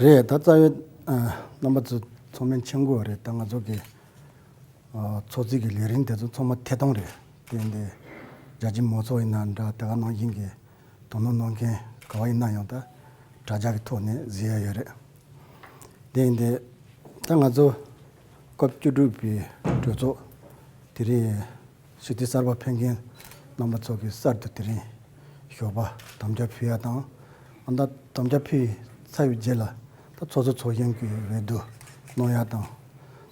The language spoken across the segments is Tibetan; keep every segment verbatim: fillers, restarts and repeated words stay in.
རེད། ད་རྩ་བའི་ཨ་རྣམ་པ་ཚོ་ཚང་མས་མཁྱེན་གྱི་ཡོད་རེད། ད་ང་ཚོ་གི་ཨ་ཚོགས་སྡེ་གི་ལས་རིམ་དེ་ཚོ་ཚང་མ་ཐད་གཏོང་རེད། དེ་འདི་རྒྱ་ཆེའི་མང་ཚོགས་ཡིན་ན་འདྲ། དེ་ག་ནང་བཞིན་གྱི་དོ་སྣང་གནང་མཁན་ག་བ་ཡིན་ན་ཡང་ད་དྲ་རྒྱ་གི་ཐོག་ནས་གཟིགས་ཡ་ཡོད་རེད། དེ་འདི་ད་ང་ཚོ་སྐབས་བཅུ་དྲུག་པའི་གྲོས་ཚོགས་དེ་རིང་སྤྱི་འཐུས་གསར་པ་ཕེབས་མཁན་རྣམ་པ་ཚོ་གིས་གསར་དུ་དེ་རིང་ཞོགས་པ་དམ་བཅའ་ཕུལ་ཡ་དང་། ཨ་ད་དམ་བཅའ་ཕུལ་ཚར་བའི་རྗེས་ལ་ད་ཚོགས་གཙོ་ཚོགས་གཞོན་གྱི་འོས་བསྡུ་གནང་ཡ་དང་།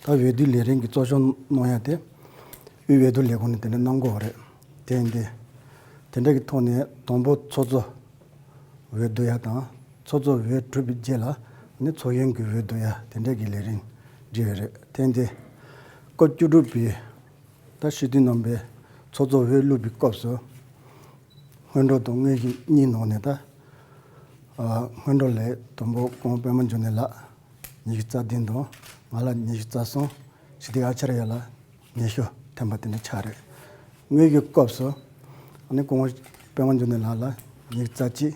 ད་འོས་བསྡུ་ལས་རིམ་གྱི་གཙོ་སྐྱོང་གནང་ཡ་དེ་དབུས་འོས་བསྡུ་ལས་ཁུངས་ནས་དེ་འདྲ་གནང་དགོས་པ་རེད། དེ་ཡིན་དུས་དེ་འདྲ་གི་ཐོག་ནས་དང་པོ་ཚོགས་གཙོ་འོས་བསྡུ་ཡ་དང་། ཚོགས་གཙོ་འོས་གྲུབ་པའི་རྗེས་ལ་ནི་ཚོགས་གཞོན་གྱི་འོས་བསྡུ་ཡ་དེ་འདྲ་གི་ལས་རིམ་བསྒྲིགས་ཡོད་རེད། དེ་ཡིན་དུས་སྐབས་བཅུ་དྲུག་པའི་ད་སྤྱི་འཐུས་རྣམ་པས་ཚོགས་གཙོ་འོས་བླུགས་པའི་སྐབས་སུ་སྔོན་འགྲོ་དང་དངོས་གཞི་གཉིས་ནང་ནས་ད་ཨ་སྔོན་འགྲོ་ལས་དང་པོ་སྐུ་ངོ་པད་མ་འབྱུང་གནས་ལགས་ཉི་ཤུ་རྩ་བདུན་དང་། ང་ལ་ཉི་ཤུ་རྩ་གསུམ། སྤྱི་འཐུས་ཨ་ཅཱརྱ་ལགས་ཉི་ཤུ་ཐམ་པ་དེ་འདྲ་ཆགས་རེད། དངོས་ཀྱི་སྐབས་སུ་ཨ་ནི་སྐུ་ངོ་པད་མ་འབྱུང་གནས་ལགས་ལ་ཉི་ཤུ་རྩ་གཅིག།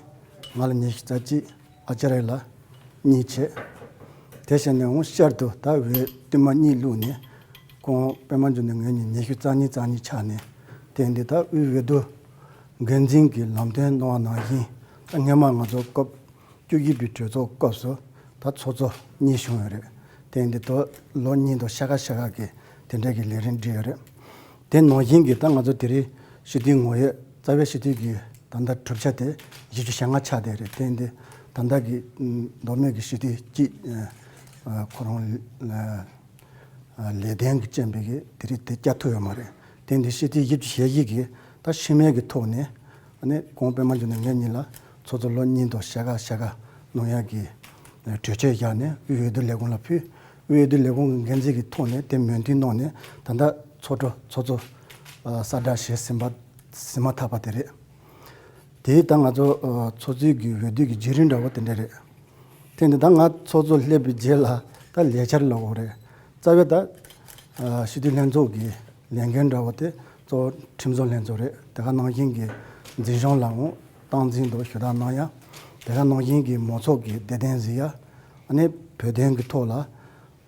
ང་ལ་ཉི་ཤུ་རྩ་གཅིག། ཨ་ཅཱརྱ་ལགས་གཉིས་བྱས། དེ་བྱས་ནས་འོང་བསྐྱར་དུ་ད་འོས་བསྡུ་མ་གཉིས་བླུགས་ནས་སྐུ་ངོ་པད་མ་འབྱུང་གནས་ངོས་གཉིས་ཉི་ཤུ་རྩ་གཉིས་རྩ་གཉིས་ཆགས་ནས། དེ་འདི་ད་དབུས་འོས་བསྡུ་འགན་འཛིན་གྱིས་ལམ་སྟོན་གནང་བ་ནང་བཞིན་ད་སྔོན་མ་ང་ཚོ་སྐབས་བཅུ་བཞི་པའི་གྲོས་ཚོགས་སྐབས་སུ་ད་ཚོགས་གཙོ་གཉིས་བྱུང་ཡོད་རེད། དེ་འདི་ད་ལོ་གཉིས་དང་ཕྱེད་ཀ་ཕྱེད་ཀ་གི་དེ་འདྲ་གི་ལས་རིམ་བསྒྲིགས་ཡོད་རེད། དེ་ནང་བཞིན་གྱི་ད་ང་ཚོ་དེ་རིང་སྤྱི་འཐུས་ངོ་ཡོད་རྩ་བའི་སྤྱི་འཐུས་ཀྱི་ད་ལྟ་གྲུབ་ཆ་དེ་བཞི་བཅུ་ཞེ་ལྔ་ཆགས་བསྡད་རེད། དེ་འདི་ད་ལྟ་གི་མདོ་སྨད་ཀྱི་སྤྱི་འཐུས་གཅིག་ཁོ་རང་ལས་དོན་གྱི་རྐྱེན་པས་གི་དེ་རིང་དེ་བསྐྱར་ཐུབ་ཡོད་མ་རེད། དེ་འདི་སྤྱི་འཐུས་བཞི་བཅུ་ཞེ་བཞི་གིས་ད་ཕྱི་མའི་གི་ཐོག་ནས་ཨ་ནི་སྐུ་ངོ་པད་མ་འབྱུང་གནས་ངེད་གཉིས་ལ་ཚོགས་གཙོ་ལོ་གཉིས་དང་ཕྱེད་ཀ་ཕྱེད་ཀ་གནང་ཡག་གི་གྲོས་ཆོད་བཞག་ནས་དབུས་འོས་བསྡུ་ལས་ཁུངས་ལ་ཕུལ། དབུས་འོས་བསྡུ་ལས་ཁུངས་ཀྱི་འགན་འཛིན་གྱི་ཐོག་ནས་དེ་མོས་མཐུན་གནང་ནས་ད་ལྟ་ཚོགས་གཙོ་ཚོགས་གཙོ་གསར་བསྒྲགས་བྱས་ཟིན་པ་ཟིན་མ་ཐག་པ་དེ་རེད། དེ་ད་ང་ཚོ་ཚོགས་གཙོའི་གི་འོས་བསྡུ་གི་བརྒྱུད་རིམ་འདྲ་བོ་དེ་འདྲ་རེད། དེ་ནི་ད་ང་ཚོགས་གཙོ་སླེབས་པའི་རྗེས་ལ་ད་ལས་འཆར་ལབ་དགོས་རེད། རྩ་བའི་ད་ཨ་སྤྱི་འཐུས་ལྷན་ཚོགས་ཀྱི་ལས་འགན་འདྲ་བོ་དེ་གཙོ་བོ་ཁྲིམས་བཟོ་ལྷན་ཚོགས་རེད། དེ་ག་ནང་བཞིན་གྱི་འཛིན་སྐྱོང་ལ་འོང་སྟངས་འཛིན་དང་ཞུ་དག་གནང་ཡ། དེ་ག་ནང་བཞིན་གྱི་མང་ཚོགས་ཀྱི་བདེ་དོན་གཟིགས་ཡ། ཨ་ནི་བོད་དོན་གྱི་ཐོག་ལ་ཨ་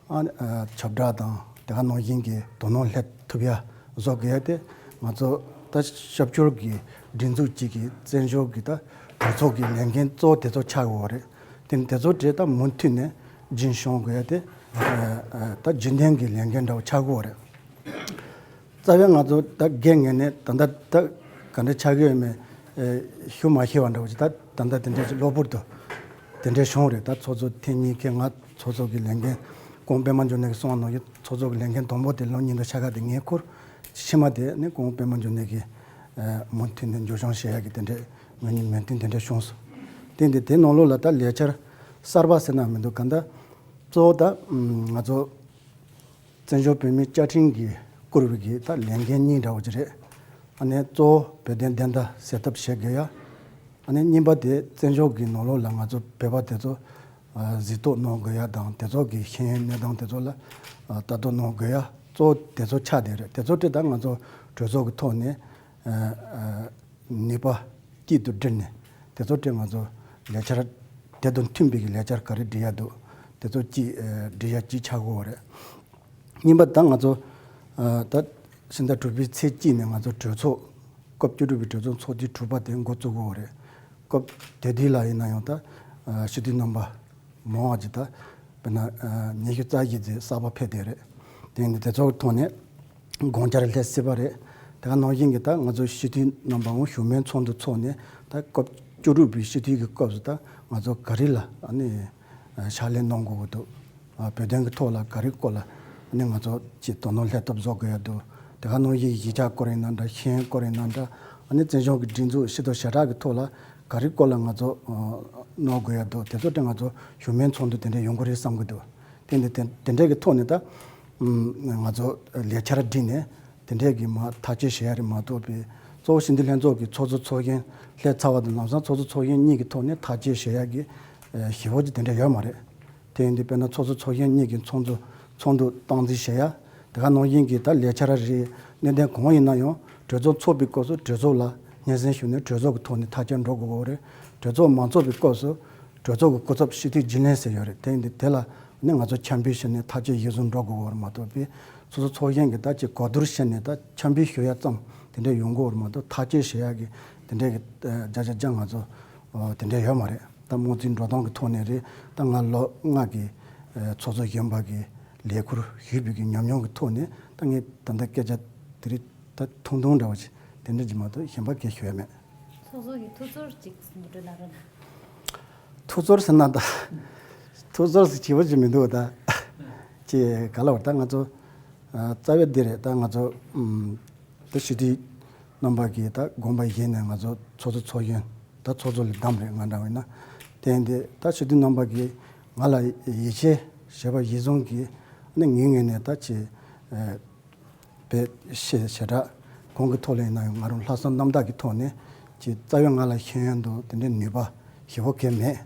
ཨ་ཁྱབ་བསྒྲགས་དང་དེ་ག་ནང་བཞིན་གྱི་དོ་སྣང་སླེབས་ཐུབ་ཡ་བཟོ་དགོས་ཡ་དེ་ང་ཚོ་ད་སྐྱབས་བཅོལ་གྱི་སྒྲིག་འཛུགས་གཅིག་གི་བཙན་བྱོལ་གྱི་ད་གྲོས་ཚོགས་ཀྱི་ལས་འགན་གཙོ་བོ་དེ་ཚོ་ཆགས་ཡོད་རེད། དེ་ནི་དེ་ཚོ་གྲས་ད་མུ་མཐུད་ནས་རྒྱུན་སྐྱོང་དགོས་ཡ་དེ་ཨ་ཨ་ད་རྒྱུན་ལྡན་གྱི་ལས་འགན་འདྲ་བོ་ཆགས་ཡོད་རེད། རྩ་བའི་ང་ཚོ་ད་རྒན་ངེས་ནས་ད་ལྟ་ད་ག་འདྲ་ཆགས་ཀྱི་ཡོད་མེད་ཨེ་ཞུ་མ་ཤེས་པ་འདྲ་བོ་ཅིག་ད་ད་ལྟ་དེ་འདྲ་ཅིག་གློ་བུར་དུ་དེ་འདྲ་བྱུང་རེད། ད་ཚོགས་གཙོ་ཐེངས་གཉིས་ཀྱི་ང་ཚོགས་གཙོ་གི་ལས་འགན་སྐུ་ངོ་པད་མ་འབྱུང་གནས་ཀྱིས་གསུངས་པ་ནང་བཞིན་ཚོགས་གཙོ་གི་ལས་འགན་དང་པོ་དེ་ལོ་གཉིས་དང་ཕྱེད་ཀ་དེ་ངས་འཁུར། ཕྱི་མ་དེ་ནི་སྐུ་ངོ་པད་མ་འབྱུང་གནས་ཀྱིས་ཨེ་མུ་མཐུད་ནས་མཇུག་སྐྱོང་བྱེད་ཡག་གི་དེ་འདྲ་ངོས་ནས་མོས་མཐུན་དེ་འདྲ་བྱུང་སོང་། དེ་འདི་དེ་ནང་ལོགས་ལ་ད་ལས་འཆར་གསར་པ་ཟེར་ན་མི་འདུག་ག་ད་གཙོ་བོ་ད་ང་ཚོ་བཙན་བྱོལ་བོད་མིའི་བཅའ་ཁྲིམས་ཀྱིས་བཀུར་བའི་གི་ད་ལས་འགན་གཉིས་འདྲ་བོ་ཅིག་རེད། ཨ་ནི་གཙོ་བོ་བོད་དོན་བདེན་མཐའ་གསལ་ཐབས་བྱེད་དགོས་ཡ། ཨ་ནི་གཉིས་པ་དེ་བཙན་བྱོལ་གྱི་ནང་ལོགས་ལ་ང་ཚོ་བོད་པ་དེ་ཚོ་ཨ་གཟིགས་རྟོག་གནང་དགོས་ཡ་དང་དེ་ཚོ་གི་ཤེས་ཡོན་གནས་སྟངས་དེ་ཚོ་ལ་ཨ་ལྟ་རྟོག་གནང་དགོས་ཡ་གཙོ་བོ་དེ་ཚོ་ཆགས་བསྡད་རེད། དེ་ཚོ་དེ་ད་ང་ཚོ་གྲོས་ཚོགས་ཀྱི་ཐོག་ནས་ཨ་ཨ་ནུས་པ་གཅིག་ཏུ་བསྒྲིལ་ནས་དེ་ཚོ་དེ་ང་ཚོ་ལས་འཆར་དེ་དང་མཐུན་པའི་གི་ལས་འཆར་ག་རེ་སྒྲིག་ཡ་འདུག་དེ་ཚོ་གཅིག་ཨ་སྒྲིག་ཡ་གཅིག་ཆགས་ཀྱི་ཡོད་རེད། གཉིས་པ་ད་ང་ཚོ་ཨ་ད་ཕྱི་ཟླ་དྲུག་པའི་ཚེས་གཅིག་ནས་ང་ཚོ་གྲོས་ཚོགས་སྐབས་བཅུ་དྲུག་པའི་གྲོས་ཚོགས་ཚོགས་དུས་དྲུག་པ་དེ་འགོ་བཙུགས་ཀྱི་ཡོད་རེད། སྐབས་དེ་དུས་ལ་ཡིན་ན་ཡང་ད་ཨ་སྤྱི་འཐུས་རྣམ་པ་མང་བ་ཅིག་ད་དཔེར་ན་ཨ་ཉི་ཤུ་རྩ་བཞི་ཙམ་གསར་པ་ཕེབས་བསྡད་རེད། དེ་ནི་དེ་ཚོ་ཐོག་ནས་དགོངས་འཆར་སླེབས་སྲིད་པ་རེད། དེ་ག་ནང་བཞིན་གྱི་ད་ང་ཚོ་སྤྱི་འཐུས་རྣམ་པའང་བཞུགས་མོལ་ཚོགས་འདུ་འཚོགས་ནས་ད་སྐབས་བཅུ་དྲུག་པའི་སྤྱི་འཐུས་ཀྱི་སྐབས་སུ་ད་ང་ཚོ་ག་རེ་ལ་ཨ་ནི་ཕྱག་ལས་གནང་དགོས་ཀྱི་འདུག་ཨ་བོད་དོན་གྱི་ཐོག་ལ་ག་རེ་སྐོར་ལ་ཨ་ནི་ང་ཚོ་ཅིག་དོ་སྣང་སླེབས་ཐབས་བཟོ་དགོས་ཡ་འདུག་དེ་ག་ནང་བཞིན་གཞིས་ཆགས་སྐོར་ཡིན་ན་འདྲ། ཤེས་ཡོན་སྐོར་ཡིན་ན་འདྲ། ཨ་ནི་བཙན་བྱོལ་གྱི་སྒྲིག་འཛུགས་སྤྱི་ཚོགས་ཞབས་ཁྲ་གི་ཐོག་ལ་ག་རེ་སྐོར་ལ་ང་ཚོ་ཨ་གནང་དགོས་ཡ་འདུག་དེ་ཚོ་དེ་ང་ཚོ་བཞུགས་མོལ་ཚོགས་འདུ་དེ་འདྲ་ཡོང་གི་རེད་བསམ་གྱི་འདུག་དེ་འདི་དེ་དེ་འདྲའི་གི་ཐོག་ནས་ད་ཨམ་ང་ཚོ་ལས་འཆར་བསྒྲིགས་ནས་དེ་འདྲའི་གི་མ་ཐག་གཅོད་བྱེད་ཡ་རེད་མ་གཏོགས་པའི་གཙོ་བོ་སྤྱི་འཐུས་ལྷན་ཚོགས་ཀྱི་ཚོགས་གཙོ་ཚོགས་གཞོན་སླེབས་ཚར་བ་དང་ལམ་སང་ཚོགས་གཙོ་ཚོགས་གཞོན་གཉིས་ཀྱི་ཐོག་ནས་ཐག་གཅོད་བྱེད་ཡ་གི་ཨ་ཞེ་པོ་ཅིག་དེ་འདྲ་ཡོད་མ་རེད། དེ་ཡིན་དུས་དཔེར་ན་ཚོགས་གཙོ་ཚོགས་གཞོན་གཉིས་ཀྱི་ཚོགས་འདུ་ཚོགས་འདུ་སྟངས་འཛིན་བྱེད་ཡ། དེ་ག་ནང་བཞིན་གྱི་ད་ལས་འཆར་རེད། གནད་དོན་གང་ཡིན་ན་ཡང་གྲོས་ཚོགས་ཚོགས་པའི་སྐབས་སུ་གྲོས་ཚོགས་ལ་སྙན་སེང་ཞུས་ནས་གྲོས་ཚོགས་ཀྱི་ཐོག་ནས་ཐག་གཅོད་འགྲོ་དགོས་ཀྱི་ཡོད་རེད། གྲོས་ཚོགས་མ་ཚོགས་པའི་སྐབས་སུ་ གྲོས་ཚོགས་ཀྱི་སྐུ་ཚབ་སྤྱི་འཐུས་རྒྱུན་ལས་ཟེར་ཡོད་རེད། དེ་ཡིན་དུས་དེ་ལ་ནི་ང་ཚོ་འཆམ་མཐུན་བྱས་ནས་ཐག་གཅོད་གཞིར་བཟུང་འགྲོ་དགོས་པ་རེད་མ་གཏོགས་པས། སོ་སོ་ཚོགས་གཞོན་གྱིས་ད་ཅིག་གོ་བསྡུར་བྱས་ནས་ད་འཆམ་མཐུན་ཞུ་ཡ་ཙམ་དེ་འདྲ་ཡོང་གི་ཡོད་རེད་མ་གཏོགས་ཐག་གཅོད་བྱེད་ཡ་གི་དེ་འདྲའི་གི་ཨ་བརྒྱ་ཆ་བརྒྱ་ང་ཚོ་ཨ་དེ་འདྲ་ཡོད་མ་རེད། ད་དམངས་གཙོའི་འགྲོ་སྟངས་ཀྱི་ཐོག་ནས་རེད། ད་ང་ལོ་ལྔ་གི་ཨ་ཚོགས་གཙོ་གཞོན་པ་གི་ལས་ཁུར་ཞུས་པའི་གི་ཉམས་མྱོང་གི་ཐོག་ནས་ད་ངས་ད་ལྟ་སྐད་ཆ་དེ་རིགས་ད་ཐུང་ཐུང་འདྲ་བ་ཞིག་དེ་འདྲ་ཅིག་མ་གཏོགས་གཞན་པ་སྐད་ཞུ་ཡ་མེད། ཚོགས་གཙོ་གི་ཐུགས་ཚོར་ཅིག་ངོ་སྤྲོད་གནང་རོགས་གནང་། ཐུགས་ཚོར་ཟེར་ན་ད། ཐུགས་ཚོར་ཟེར་བྱེད་པོ་ཅིག་མི་འདུག་ད། ཅེས་ག་ལ་བར་ད་ང་ཚོ། ཨ་རྩ་བའི་འདི་རེད། ད་ང་ཚོ་ཨམ། ད་སྤྱི་འཐུས་རྣམ་པ་གིས་ད་དགོངས་པ་བཞེས་ནས་ང་ཚོ་ཚོགས་གཙོ་ཚོགས་གཞོན་ད་ཚོགས་གཙོ་ལས་བདམས་རེད། ང་འདྲ་བས་ན། དེ་ཡིན་དུས་ད་སྤྱི་འཐུས་རྣམ་པ་གིས་ང་ལ་ཡིད་ཆེས་བྱས་པ་གཞིར་བཟུང་གིས་ནི་ངའི་ངོས་ནས་ད་ཅེས། ཨ། པའི་ཞེ་ཞེ་དྲག་གོང་གི་ཐོག་ལ་ཡིན་ན་ཡང་ང་རང་ལྷག་བསམ་རྣམ་དག་གི་ཐོག་ནས་ཀྱི་རྩ་བའི་ང་ལ་ཤེས་ཡོན་དང་དེ་འདྲའི་ནུས་པ་ཞེ་པོ་གང་མེད།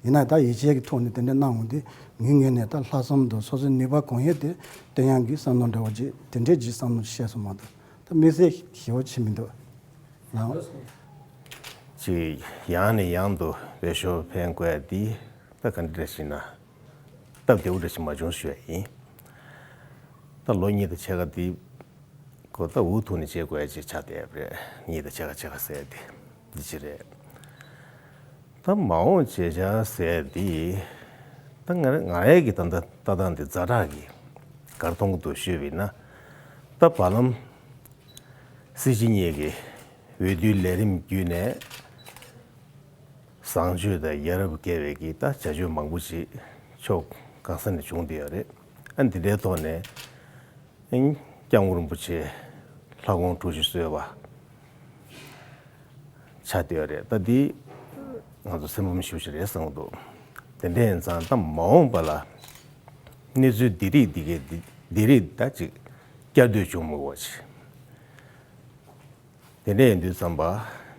ཡིན་ན་ད་ཡིད་ཆེས་ཀྱི་ཐོག་ནས་དེ་འདྲ་གནང་འོང་དུས་ངའི་ངོས་ནས་ད་ལྷག་བསམ་དང་སོ་སོའི་ནུས་པ་གང་ཡོད་དེ་བཏོན་ཡག་གི་བསམ་བློ་འདྲ་བོ་ཅིག་དེ་འདྲའི་ཅིག་བསམ་བློ་བཤད་སོང་མ་གཏོགས་ད་དམིགས་བསལ་ཞེ་པོ་ཅིག་མི་འདུག་ལགས། ཅིག་ཡང་ནས་ཡང་དུ་འོས་ཤོག་འཕེན་དགོས་ཡ་འདི་ད་ག་འདྲ་ཞིག་ན། སྟབས་བདེ་པོ་འདྲ་ཞིག་མ་བྱུང་ཞུ་ཡ་ཡིན། ད་ལོ་གཉིས་དང་ཕྱེད་ཀ་འདི་ཁོ་ད་འུ་ཐུག་ནས་བྱེད་དགོས་ཡ་ཅིག་ཆགས་བསྡད་པ་རེད། གཉིས་དང་ཕྱེད་ཀ་ཕྱེད་ཀ་ཟེར་ཏེ་འདི་ཅི་རེད། ད་མ་འོངས་བྱེད་བྱ་ཟེར་འདི་ད་ང་ང་ཡས་ཀྱི་ད་ལྟ་ལྟ་སྟངས་འདི་ཛ་དྲག་གི་གར་མཐོང་གི་འདུག་ཞུས་པ་ཡིན་ན། ད་བར་ལམ་སྲིད་སྤྱི་གཉིས་ཀྱི་འོས་བསྡུའི་ལས་རིམ་བརྒྱུད་ནས། བཟང་སྤྱོད་དང་ཡ་རབས་དགེ་བའི་གི་ད་བྱ་སྤྱོད་མང་པོ་ཞིག་ཕྱོགས་གང་ས་ནས་བྱུང་བསྡད་ཡོད་རེད། ཨ་འདི་འདྲའི་ཐོག་ནས་ཨིན་སྐྱབས་མགོན་རིན་པོ་ཆེ་ལྷ་ཁང་གྲུ་བཞི་གསོལ་བ་ཆགས་བསྡད་ཡོད་རེད། ད་འདི་ང་ཚོ་སེམས་ཕམ་ཞེ་པོ་ཞིག་རེད་བསམ་གྱི་འདུག་དེ་འདྲ་ཡིན་ཙང་ད་མ་འོངས་པ་ལ་གནས་ཚུལ་འདི་རིགས་འདི་གས་འདི་འདི་རིགས་ད་ཅིག་བསྐྱར་ཟློས་བྱུང་མི་དགོས་ཅིག་དེ་འདྲ་ཡིན་དུས་ཙམ་པ་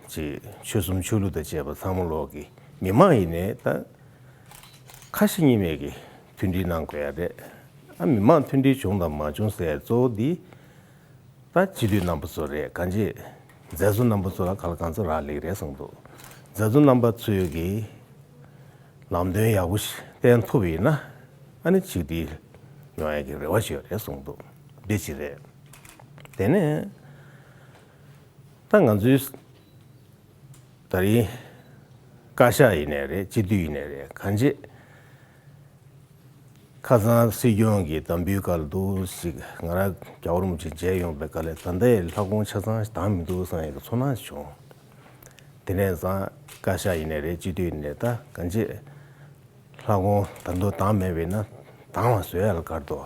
ཅིག་ཆོལ་གསུམ་ཆོས་ལུགས་དང་བཅས་པ་ཚང་མ་ལོག་གི་མི་མང་ཡིན་ནའི་ད་ཁ་ཞེ་གཉིས་མེད་ཀྱི་མཐུན་སྒྲིལ་གནང་དགོས་ཡ་རེད། ཨ་མི་མང་མཐུན་སྒྲིལ་བྱུང་དང་མ་བྱུང་ཟེར་གཙོ་བོ་འདི་ད་སྤྱི་འཐུས་རྣམ་པ་ཚོ་རེད། གང་ཅི་མཛད་གཙོ་རྣམ་པ་ཚོ་ལ་ག་ལ་གང་འཚམ་རག་ལས་ཀྱི་རེད་བསམ་འདུག་མཛད་གཙོ་རྣམ་པ་ཚོས་ཀྱི་ལམ་སྟོན་ཡག་པོ་ཞིག་བསྟན་ཐུབ་ཡིན་ན་ཨ་ནི་ཆིག་སྒྲིལ་ཡོང་ཡ་གི་རེ་བ་ཞིག་ཡོད་རེད་གསུངས་འདུག་འདི་ཅི་རེད། དེ་ནས་ད་ང་ཚོའི་ད་རིང་བཀའ་ཤག་ཡིན་ནའི་རེད། སྤྱི་འཐུས་ཡིན་ནའི་རེད། གང་ཅི་ཁ་སང་སྲིད་སྐྱོང་གི་དམ་འབུལ་སྐབས་ལ་འདུག་ཞིག་ང་རང་རྒྱལ་བ་རིན་པོ་ཆེ་མཇལ་ཡོང་པའི་སྐབས་ལ་ད་ལྟའི་ལྷ་ཁང་ཆ་ཚང་ཞིག་དྭངས་མི་འདུག་བསམ་ཡག་གི་ཚོར་སྣང་ཞིག་བྱུང་། དེ་ནས་བཟང་བཀའ་ཤག་ཡིན་ནའི་རེད། སྤྱི་འཐུས་ཡིན་ནའི་ད་གང་ཅི་ལྷ་ཁང་ད་དུང་དྭངས་མེད་པས་ན་དྭངས་བ་བཟོ་ཡ་ལ་དཀའ་འདུག་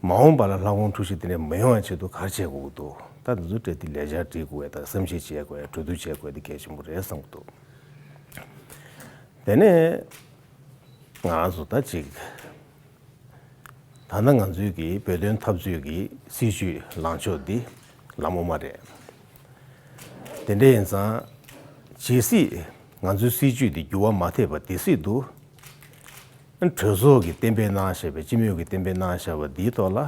མ་འོངས་པ་ལ་ལྷ་ཁང་འཁྲུག་གཞི་དེ་འདྲ་མི་ཡོང་བའི་ཆེད་དུ་ག་རེ་བྱེད་དགོས་ཀྱི་འདུག་ད་འདི་ཚོ་སྤྲད་དེ་ལས་འཆར་སྒྲིག་དགོས་ཡ་དང་བསམ་གཞིག་བྱེད་དགོས་ཡ་གྲོས་བསྡུར་བྱེད་དགོས་ཡ་དེ་གལ་ཆེན་པོ་རེད་བསམ་གྱི་འདུག་དེ་ནས་ང་ཚོ་ད་ཅིག་ད་ལྟ་ང་ཚོའི་གི་བོད་དོན་འཐབ་རྩོད་ཀྱི་སྲིད་བྱུས་ལངས་ཕྱོགས་འདི་ལམ་དབུ་མ་རེད། དེ་འདྲ་ཡིན་ཙང་ཇི་སྲིད་ང་ཚོའི་སྲིད་བྱུས་འདི་འགྱུར་བ་མ་ཐེབས་པ་དེ་སྲིད་དུ་གྲོས་ཚོགས་ཀྱིས་གཏན་འབེབས་གནང་བཞག་པའི་སྤྱི་མོས་ཀྱིས་གཏན་འབེབས་གནང་བཞག་པ་འདིའི་ཐོག་ལ་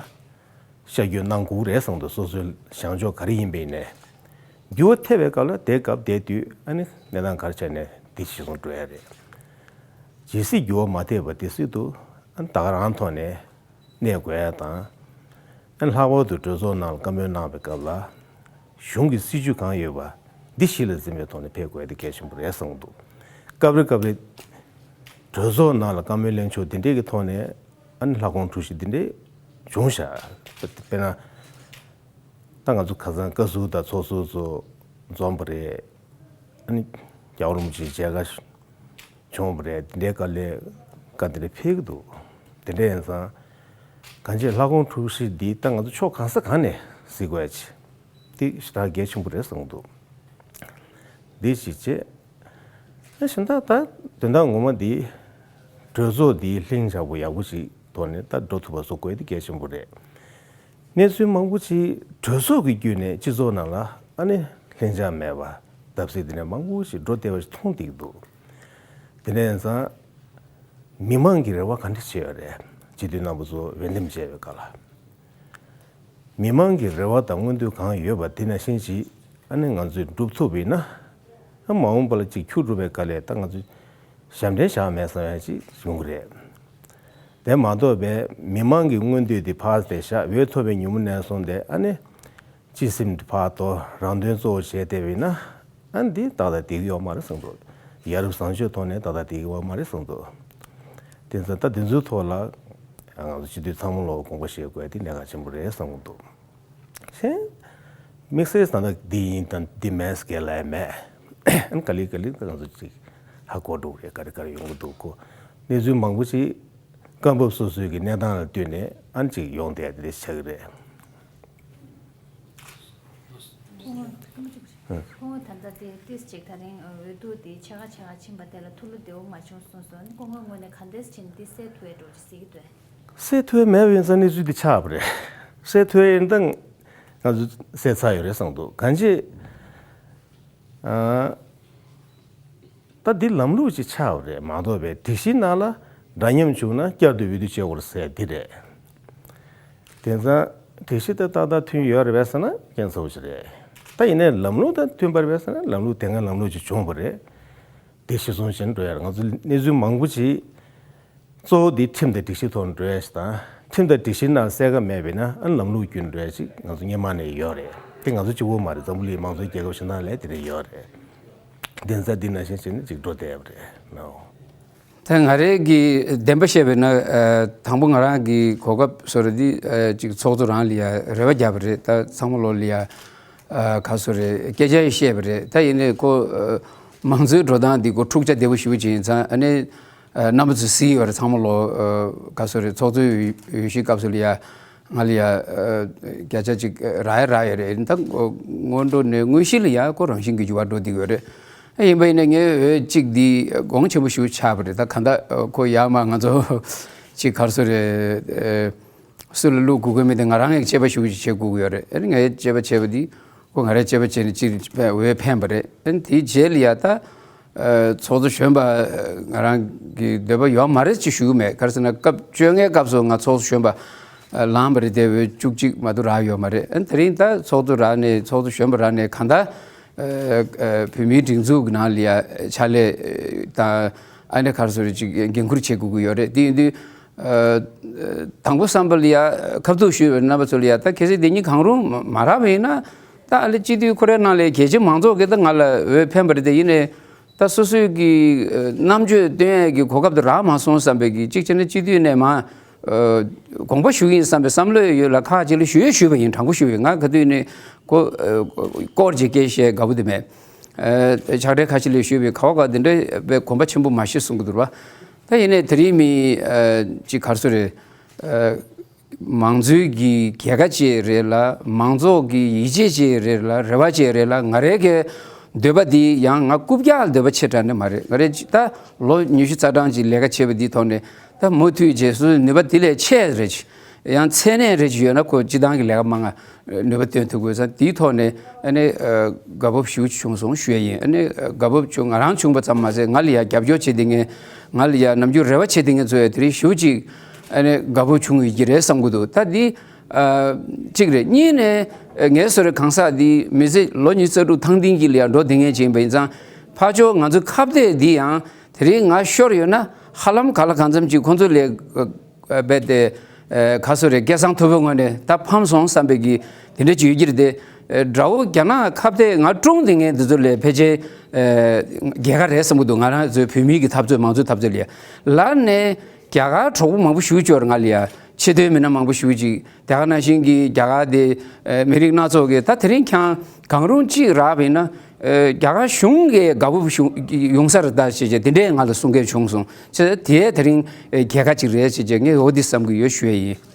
ཤར་བསྐྱོད་གནང་དགོས་རེད་བསམ་འདུག་སོ་སོའི་བྱང་ཕྱོགས་ག་རེ་ཡིན་པ་ཡིན་ནའི་འགྱུར་བ་ཐེབས་པའི་སྐབས་ལ་དེའི་སྐབས་དེའི་དུས་ཨ་ནི་གནས་སྟངས་ག་རེ་ཆགས་ནའི་འདི་གཞིར་བཟུང་འགྲོ་ཡ་རེད། ཇི་སྲིད་འགྱུར་བ་མ་ཐེབས་པ་དེ་སྲིད་དུ་ཨ་ནི་ད་ག་རང་ཐོག་ནས་གནས་དགོས་ཡ་དང་། ཨ་ནི་ལྷག་པར་དུ་གྲོས་ཚོགས་ནང་ལ་བཀའ་མོལ་གནང་བའི་སྐབས་ལ་གཞུང་གི་སྲིད་ཇུས་གང་ཡོད་པ་འདི་གཞི་ལ་འཛིན་པའི་ཐོག་ནས་ཕེབས་དགོས་ཡ་དེ་གལ་ཆེན་པོ་རེད་བསམ་གྱི་འདུག་སྐབས་རེ་སྐབས་རེ་གྲོས་ཚོགས་ནང་ལ་བཀའ་མོལ་གླེང་ཕྱོགས་འདི་འདྲས་ཀྱི་ཐོག་ནས་ཨ་ནི་ལྷ་ཁང་འཁྲུག་གཞི་འདི་འདྲས་བྱུང་ཤག་དཔེར་ན། ད་ང་ཚོ་ཁ་སང་བཀའ་ཟུར་དང་ཚོགས་ཟུར་ཚོ་འཛོམས་པ་རེད། ཨ་ནི་རྒྱལ་བ་རིན་པོ་ཆེ་མཇལ་ཁ་བྱུང་བ་རེད། དེ་འདྲའི་སྐབས་ལ་བཀའ་དེ་འདྲ་ཕེབས་ཀྱི་འདུག་དེ་འདྲ་ཡིན་ཙང་གང་ཅི་ལྷ་ཁང་འཁྲུག་གཞི་འདི་ད་ང་ཚོ་ཕྱོགས་གང་ས་གང་ནས་གཟིགས་དགོས་ཡ་ཅིག་དེ་ཞེ་དྲག་གལ་ཆེན་པོ་རེད་བསམ་གྱི་འདུག་འདི་ཞིག་བྱས། ཨ་གཞན་དག་ད་དོན་དག་ངོ་མ་འདི་གྲོས་ཚོགས་འདི་ལྷིང་འཇགས་པོ་ཡག་པོ་ཞིག་ཐོག་ནས་ད་འགྲོ་ཐུབ་པ་བཟོ་དགོས་འདི་གལ་ཆེན་པོ་རེད། གནས་ཚུལ་མང་པོ་ཅིག་གྲོས་ཚོགས་ཀྱི་བརྒྱུད་ནས་སྤྱི་ཚོགས་ནང་ལ་ཨ་ནི་ལྷིང་འཇགས་མེད་པ་བརྡབ་གསིག་དེ་འདྲ་མང་པོ་ཞིག་འགྲོ་བསྡད་པ་ཞིག་མཐོང་བསྡད་ཀྱི་འདུག་དེ་འདྲ་ཡིན་ཙང་མི་མང་གི་རེ་བ་ག་འདྲ་བྱས་ཡོད་རེད། སྤྱི་འཐུས་རྣམ་པ་ཚོ་འོས་འདེམས་བྱས་པའི་སྐབས་ལ། མི་མང་གི་རེ་བ་དང་མངོན་འདོད་གང་ཡོད་པ་དེ་ནང་བཞིན་ཅིག་ཨ་ནི་ང་ཚོས་སྒྲུབ་ཐུབ་པ་ཡིན་ན། ཨ་མ་འོངས་པ་ལ་ཅིག་འཁྱུར་འགྲོ་བའི་སྐབས་ལ་ད་ང་ཚོས་ ཞབས་འདྲེན་བཞག་མེད་བསམ་ཡ་ཅིག་ཡོང་གི་རེད། དེ་མ་གཏོགས་པའི་མི་མང་གི་མངོན་འདོད་དེ་ཕར་དེ་བཞག་འོས་ཐོབ་པའི་ཉིན་མོ་ནས་བཟུང་སྟེ་ཨ་ནི། སྤྱི་སེམས་ཕར་དོ་རང་དོན་གཙོ་བོ་བྱས་བསྡད་པ་ཡིན་ན། ཨ་ནི་འདི་ཏག་ཏག་བསྡད་ཀྱི་ཡོད་མ་རེད་བསམ་འདུག་ཡ་རབས་བཟང་སྤྱོད་ཐོག་ནས་ཏག་ཏག་བསྡད་ཀྱི་ཡོད་མ་རེད་བསམ་འདུག་དེ་ཚོ་ད་དེ་ཚོའི་ཐོག་ལ་ང་ཚོ་སྤྱི་འཐུས་ཚང་མ་ལོག་དགོངས་པ་བཞེས་དགོས་དེ་གནད་འགག་ཆེན་པོ་རེད་བསམ་གྱི་འདུག་གཞན། དམིགས་བསལ་ད་ལྟ་འདི་ཡིན་དང་འདི་མེད་ཟེར་ལབ་ཡ་མེད། ཨ་ནི་ག་ལེ་ག་ལེ་ད་ང་ཚོ་ཅིག་ཧ་གོ་འགྲོ་གི་རེད། ག་རེ་ག་རེ་ཡོང་གི་འདུག་གོ་གནས་ཚུལ་མང་པོ་ཅིག་སྐབས་བབ་སོ་སོའི་གི་གནས་སྟངས་ལ་ལྟོས་ནས་ཨ་ནི་ཅིག་ཡོང་བསྡད་དེ་འདྲ་ཆགས་ཀྱི་རེད། སྐུ་ངོ་ད་ལྟ་དེ་ཏིས་ཅིག་ད་རིང་འོས་བསྡུ་དེ་ཕྱེད་ཀ་ཕྱེད་ཀ་ཕྱིན་པ་དེ་ལ་ཐུགས་ལ་བདེ་བོ་མ་བྱུང་གསུངས་སོང་། སྐུ་ངོའི་ངོས་ནས་ག་འདྲས་ཕྱིན་འདི་སེལ་ཐུབ་ཡ་འགྲོ་ཅིག་གཟིགས་ཀྱི་འདུག་སེལ་ཐུབ་ཡ་མེད་པ་ཡིན་ཙང་གནས་ཚུལ་འདི་ཆགས་པ་རེད། སེལ་ཐུབ་ཡ་ཡིན་ཙང་ང་ཚོ་སེལ་ཚར་ཡོད་རེད་བསམ་འདུག་གང་ཅི། ཨ། ད་འདི་ལམ་ལུགས་ཅིག་ཆགས་པ་རེད་མ་གཏོགས་པའི་སྒྲིག་གཞི་ནང་ལ་འདྲ་མཉམ་བྱུང་ན་བསྐྱར་དུ་འོས་བསྡུ་བྱེད་དགོས་རེད་ཟེར་འདི་རེད། དེ་ཙང་སྒྲིག་གཞི་དེ་ཏག་ཏག་མཐུན་ཡོད་རེད་པས་ཟེར་ན་སྐྱོན་ཚ་པོ་ཞིག་རེད། ད་ཡིན་ནའི་ལམ་ལུགས་དང་མཐུན་པ་རེད་པས་ཟེར་ན་ལམ་ལུགས་དེ་སྔ་ལམ་ལུགས་ཅིག་བྱུང་བ་རེད། དེ་གཞིར་བཟུང་བྱས་ནས་འགྲོ་ཡ་རེད། ང་ཚོ་གནས་ཚུལ་མང་པོ་ཅིག་གཙོ་བོ་དེ་ཁྲིམས་དང་སྒྲིག་གཞི་ཐོག་ནས་འགྲོ་ཡ་ཞིག་དང་ཁྲིམས་དང་སྒྲིག་གཞི་ནང་གསལ་ཁ་མེད་པས་ན་ཨ་ལམ་ལུགས་བརྒྱུད་ནས་འགྲོ་ཡ་ཅིག་ང་ཚོ་སྔོན་མ་ནས་ཡོད་རེད། དེ་ང་ཚོ་གཅིག་པོ་མ་རེད། འཛམ་བུ་གླིང་མང་གཙོའི་རྒྱལ་ཁབ་གཞན་དག་ལ་དེ་འདྲ་ཡོད་རེད། དེ་ཚོ་འདི་ནང་བཞིན་བྱས་ནས་ཅིག་འགྲོ་བསྡད་པ་རེད་ནའོ། ད་ང་རའི་གི་བདེན་པ་བཤད་པས་ན་ཨ་དང་པོ་ང་རང་གི་གོ་སྐབས་བཟོ་འདྲ་འདི་ཨ་ཅིག་ཚོགས་གཙོ་རང་ལ་ཡ་རེ་བ་བརྒྱབ་པ་རེད། ད་ཚང་མ་ལོག་ལ་ཡ་ཨ་ག་སོ་རེད་སྐད་ཆ་ཡང་བཤད་པ་རེད། ད་ཡིན་ནའི་ཁོ་ཨ་མང་གཙོའི་འགྲོ་སྟངས་འདི་ཁོ་འཁྲུག་ཆ་དོད་པོ་ཞེ་པོ་ཅིག་ཡིན་ཙང་ཨ་ནི་ཨ་རྣམ་པ་ཚོས་གཟིགས་ཡོད་རེད། ཚང་མ་ལོག་ཨ་ག་སོ་རེད་ཚོགས་གཙོའི་འོས་འོས་གཞིའི་སྐབས་སུ་ལ་ཡ། ང་ལ་ཡ་ཨ་བརྒྱ་ཆ་གཅིག་རག་ཡ་རག་ཡོད་རེད། ད་སྔོན་འགྲོ་ནས་དངོས་གཞི་ལ་ཡ་ཁོ་རང་བཞིན་གྱི་འགྱུར་བ་འགྲོ་བསྡད་ཡོད་རེད། ཡིན་པ་ཡིན་ན་ངའི་འོས་གཅིག་འདི་དགོངས་ཆེན་པོ་ཞིག་ཆགས་པ་རེད། ད་གང་ལྟར་ཁོ་ཡར་མར་ང་ཚོ་གཅིག་ག་རེ་ཟེར་རེད་ཨ་སུ་ལ་བླུག་དགོས་ཀྱི་མེད་དེ་ང་རང་ཡང་དཔྱད་པ་ཞུ་གི་བྱེད་དགོས་ཀྱི་ཡོད་རེད། ཨ་ནི་ངའི་དཔྱད་པ་བྱས་པ་འདི་ཁོ་ང་རའི་དཔྱད་པ་བྱས་ནས་གཅིག་འོས་འཕེན་པ་རེད། ཨ་ནི་དེའི་རྗེས་ལ་ཡ་ད། ཨ་ཚོགས་གཙོ་གཞོན་པ་ཨ་ང་རང་གི་འདོད་པ་ཡོད་མ་རེད་ཅེས་ཞུ་གི་མེད། ག་རེ་ཟེར་ན་སྐབས་བཅོ་ལྔའི་སྐབས་སུ་ང་ཚོགས་གཙོ་གཞོན་པ་ཨ་ལངས་པ་རེད་དེ་འོས་བཅུ་གཅིག་མ་གཏོགས་རག་ཡོད་མ་རེད། ཨ་དེ་རིང་ད་ཚོགས་གཙོ་རག་ནས་ཚོགས་གཙོ་གཞོན་པ་རག་ནས་གང་ལྟར་ཨ་ཨ་བོད་མིའི་སྒྲིག་འཛུགས་ཀྱི་ནང་ལ་ཡ་ཕྱག་ལས་ཨ་དང་ཨ་ནི་ག་རེ་ཟེར་ཅིག་འགན་འཁུར་བྱེད་དགོས་ཀྱི་ཡོད་རེད། དེ་ཡིན་དུས་ཨ་ཨ་དང་པོ་བསམ་པ་ལ་ཡ་ཁ་ཐུག་ཞུས་པའི་རྣམ་པ་ཚོ་ལ་ཡ་ད་གལ་སྲིད་དེ་གཉིས་གང་རུང་མ་མ་རག་པ་ཡིན་ན་ད་ཨ་ལེ་སྤྱི་འཐུས་ཁོ་རའི་ནང་ལ་གལ་ཆེ་མང་ཚོགས་ཀྱིས་ད་ང་ལ་འོས་འཕེན་པ་རེད་དེ་ཡིན་ནའི། ད་སོ་སོའི་གི་ཨ་རྣམ་དཔྱོད་སྟོན་ཡས་ཀྱི་གོ་སྐབས་དེ་རག་མ་སོང་བསམ་པའི་གི་གཅིག་བྱས་ན་སྤྱི་འཐུས་ནས་མ་ཨ་དགོངས་པ་ཞུ་གི་ཡིན་བསམ་པའི་བསམ་བློ་ཡོད་ལ་ཁག་ཅིག་ལ་ཞུ་ཡས་ཞུས་པ་ཡིན། དྲང་པོ་ཞུས་པ་ཡིན། ང་ག་དུས་ནས་ཁོ་ཨ་སྐོར་ཅིག་སྐད་བཤད་དགའ་པོ་དེ་མེད། ཨ་ཕྱག་སྦྲེལ་ཁ་ཤས་ལ་ཞུས་པའི་ག་བ་ག་དེ་འདྲ་བའི་དགོངས་པ་ཆེན་པོ་མ་བཞེས་གསུང་གི་འདུག་བ། ད་ཡིན་ནའི་དེ་རིང་མི་ཨ་ཅིག་ག་རེ་ཟེར་རེད་ཨ། མང་གཙོའི་གི་རྒྱལ་ཁ་ཅིག་རེད་ལ་མང་ཚོགས་ཀྱི་ཡིད་ཆེས་ཅིག་རེད་ལ་རེ་བ་ཅིག་རེད་ལ་ང་རའི་གི་འདོད་པ་འདི་ཡང་ང་རྐུབ་བཀྱག་ལ་འདོད་པ་ཆེ་དྲགས་ནི་མ་རེད། ང་རའི་ད་ལོ་ཉི་ཤུ་རྩ་གྲངས་ཀྱི་ལས་ཀ་བྱས་པ་འདིའི་ཐོག་ནས་ད་མུ་མཐུད་བྱས་སུ་ནུས་པ་འདི་ལས་ཆེ་རེད་ཅིག་ཡང་ཚད་ནས་རེད་ཅིག་ཡོད་ན་ཁོ་སྤྱི་བཏང་གི་ལས་ཀ་མང་ང་ནུས་པ་བཏོན་ཐུབ་དགོས་ས་འདིའི་ཐོག་ནས་ཨ་ནི་དགའ་སྤོབས་ཞེ་པོ་ཅིག་བྱུང་སོང་ཞུ་ཡ་ཡིན། ཨ་ནི་དགའ་སྤོབས་བྱུང་ང་རང་བྱུང་པ་ཙམ་མ་ཟད་ང་ལ་ཡ་རྒྱབ་སྐྱོར་བྱེད་བསྡད་མཁན་ང་ལ་ཡ་ནམ་རྒྱུན་རེ་བ་བྱེད་བསྡད་མཁན་ཚོ་ཡ་དེ་རིང་ཞེ་པོ་ཅིག་ཨ་ནི་དགའ་པོ་བྱུང་ཡོད་ཀྱི་རེད་བསམ་གྱི་འདུག་ད་འདི་ཨ་གཅིག་རེད། གཉིས་ནས་ཨ་ངལ་གསོ་རེ་གང་ཟག་འདི་མི་ཚེ་ལོ་ཉི་ཤུ་རྩ་དྲུག་ཐང་སྟེང་གི་ལ་ཡང་འགྲོ་བསྡད་མཁན་ཅིག་ཡིན་པ་ཡིན་ཙང་ཕར་ཕྱོགས་ང་ཚོའི་ཁ་གཏད་འདི་ཡང་དེ་རིང་ང་ཤོར་ཡོད་ན་ཧ་ལམ་ག་ལ་གང་འཚམ་ཅིག་ཁོང་ཚོ་ལས་ཨ་རྦད་དེ་ཨ་ག་སོ་རེད་སྐལ་བཟང་ཐུབ་པའི་ངོས་ནས་ད་ཕམ་སོང་བསམ་པའི་གི་དེ་འདྲ་ཅིག་ཡོད་ཀྱི་རེད་དེ། ཨ་དགྲ་བོ་རྒྱ་ནག་ཁ་གཏད་ང་བཀྲོངས་བསྡད་མཁན་འདི་ཚོ་ལས་ཕལ་ཆེར་ཨ་རྒྱལ་ཁ་རེད་བསམ་གྱི་འདུག་ང་རང་ཚོའི་བོད་མིའི་གི་འཐབ་རྩོད་མང་གཙོའི་འཐབ་རྩོད་ལ་ཡ་ལར་ནས་རྒྱ་གར་གྲོགས་པོ་མང་པོ་ཞེ་པོ་ཅིག་ཡོད་རེད། ང་ལ་ཡ་ཆེས་མཐོའི་མི་སྣ་མང་པོ་ཞེ་པོ་ཅིག་དེ་ག་ནང་བཞིན་གྱི་རྒྱ་གར་དེ་ཨ་མི་རིགས་སྣ་ཚོགས་ཀྱི་ད་དེ་རིང་ཁྱང་གང་རུང་གཅིག་རག་པ་ཡིན་ན་ཨ་རྒྱ་གར་གཞུང་གི་དགའ་པོ་ཞུ་ཡོང་ས་རེད་ད་ཞེས་བྱས་དེ་འདྲས་ང་ལ་གསུང་མཁན་བྱུང་སོང་། ཆེ་དེ་དེ་རིང་ཨ་རྒྱལ་ཁ་ཅིག་རེད་ཞེས་བྱས་ངས་འོ་འདི་བསམ་གྱི་ཡོད་ཞུ་ཡ་ཡིན།